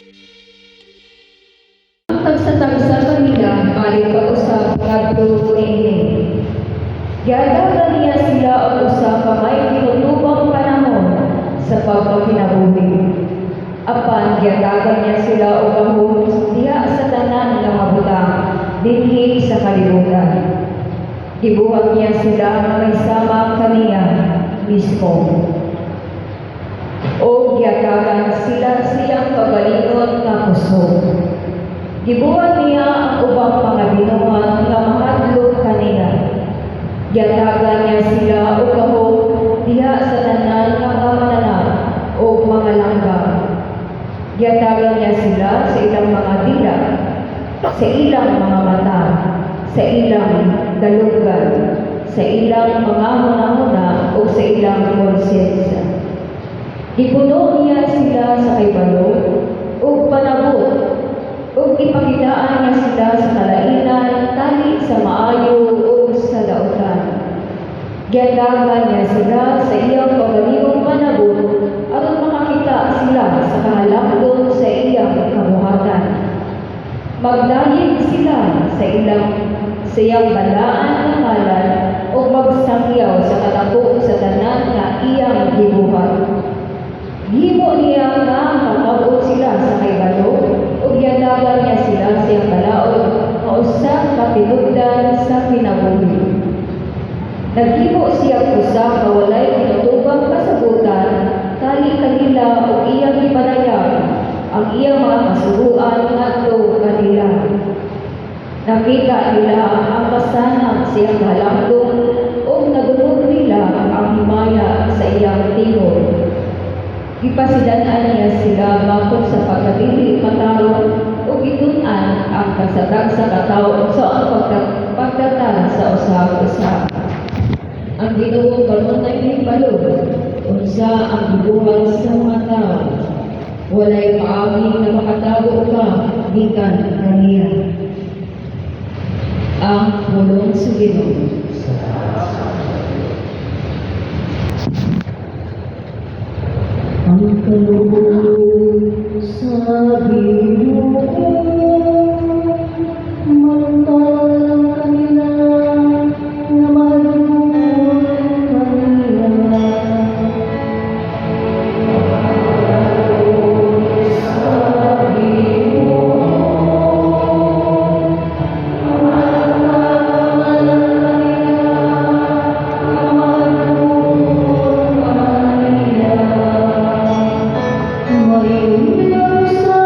Ang tagsa-tagsa kanila balik pag-usab ngadto niini. Giadagan niya sila og usa ka may kinutubang panahon sa pagpakinabuhi. Apan giadagan niya sila og gahom diha sa tanan nga mga butang dinhi sa kalibutan. Gibuhat niya sila nga may sama kaniya mismo. O giadagan sila siyang kaugalingon nga kusog. Gibuhat niya ang ubang mga binuhat nga mahadlok kaniya. Giatagan niya sila og gahom diha sa tanan nga mga mananap o mga langgam. Giatagan niya sila sa ilang mga dila, sa ilang mga mata, sa ilang dalunggan, sa ilang mga hunahuna o sa ilang konsensya. Gipuno niya sila sa kaybalo ug panabot ug gipakitaan niya sila sa kalainan tali sa maayo ug sa dautan. Giatagan niya sila sa iyang kaugalingong panabot aron makakita sila sa kahalangdon sa iyang kabuhatan. Magdayeg sila sa iyang balaan nga ngalan ug magsangyaw sa kadako sa tanan nga iyang gibuhat. Gihimo niya nga makab-ot sila sa kaybalo ug giadagan niya sila sa iyang balaod nga usa ka tinubdan sa kinabuhi. Naghimo siya usa ka walay kinutubang kasabutan tali kanila ug iyang gipadayag ang iyang mga kasuguan ngadto kanila. Nakita nila ang kasanag sa iyang kahalangdon ug nadungog nila ang himaya sa iyang tingog. Gipasidan-an niya sila bangod sa pagkadili matarong ug gitun-an ang tagsa-tagsa ka tawo unsa ang pagtratar sa usa-usa. Ang Ginoo kanunay nahibalo unsa ang gibuhat sa mga tawo. Walay paagi nga makatago ka gikan kaniya. Ang pulong sa Ginoo. Ang kaloob sa Ginoo, maluntang kanila nga mahadlok kaniya. Sa Ginoo, maluntang kanila nga mahadlok kaniya. May sa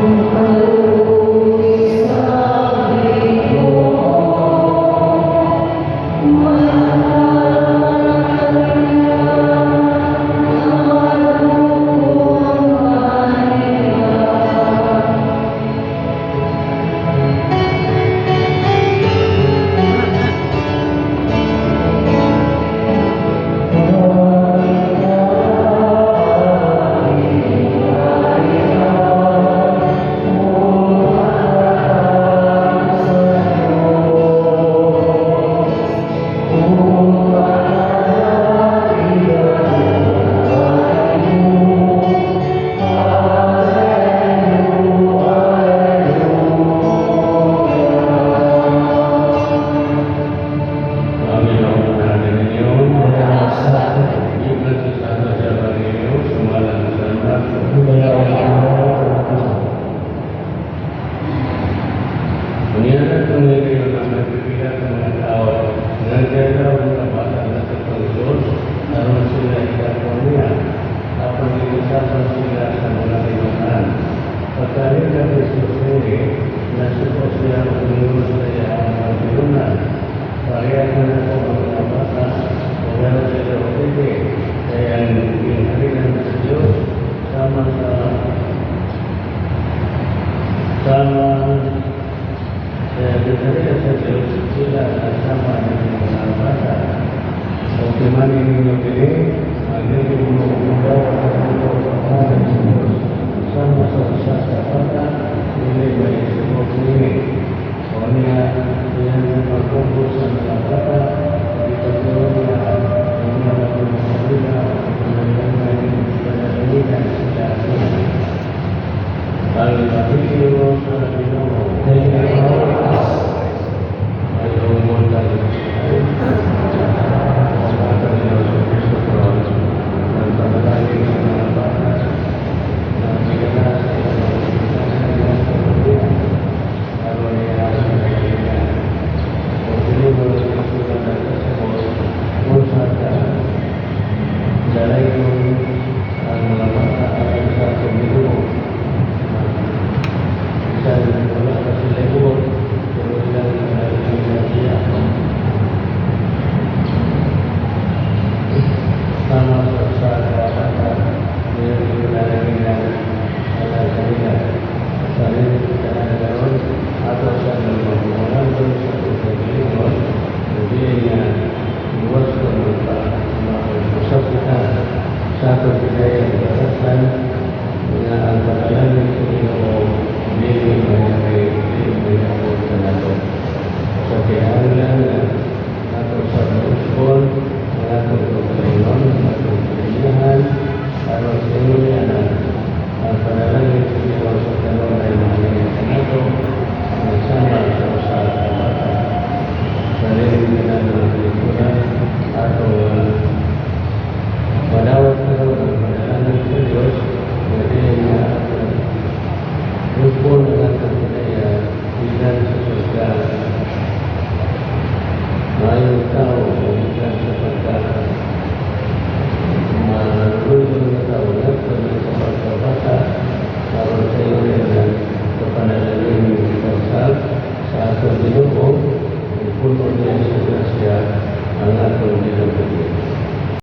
Kaluoy sa Ginoo, Mahatagan kanila nga mahadlokon kaniya. Panginoon na ninyo, Biblia sa Santa sa Ebanghelyo, sumala sa San Marco. Nangyari itong ninyo na nagpipila sa mga tao, nagdala ang mga bata na sa Panginoon, aron sila ikapon niya, apan inisapan sila sa mga tinunan. Pagkalit ang Jesus nini, nasuko siya ug ningon sa iyang mga tinunan, "Pareha na ako ang mga bata, wala sila utiti, kaya ang gingharian sa Diyos, sama sa gingharian sa Diyos, sila kasama ng mga bata. O timani ninyo dili, ang dili mo magawa sa puto sa pangalan sa Diyos, sama sa usa ka bata, dili mahisugot nini." O niya, iyan ang pagkumpos sa mga bata, ituturo niya ang mga mga panalangin sila niya. Ang Ebanghelyo sa Ginoo. Ay umunta sa Panginoon sa Kristo ng panalangin sa mga bata na bigala sa iyang mga iyang pamilya aron niya sa kaibigan. O dili mo lang sila nagkasabot kung sa ka dalayon ang mga bata aron sa Ginoo. Bisan wala pa sila buot, pero ilang panalangin siya. Sama sa bata, mayroon panalangin na kanila. Sa rin karon ato sa mga sa pagkagalingon, hindi niya iwas ko magpa mausap kita sa atong bigay batasan nga ang panalangin sa Ginoo dili mayari, dili mayabot sa nato. Sa kinahanglan nga ato sa usbon ang atong kaugalingon, ang atong kalinyahan, aron sa ingon niya na ang panalangin sa Ginoo sa karon ay mahalingin sa nato nagsama sa usa ka bata. Sa lilig na mga kalikuran, ato madawat karon ang panalangin sa Diyos nga dili niya atong usbon ang atong kinaya bilang sa pagka maayong tao o bilang sa pagka malulong nga tao ngadto na sa pagkabata aron sa iyo na sa panalangin kita usab sa atong Ginoo.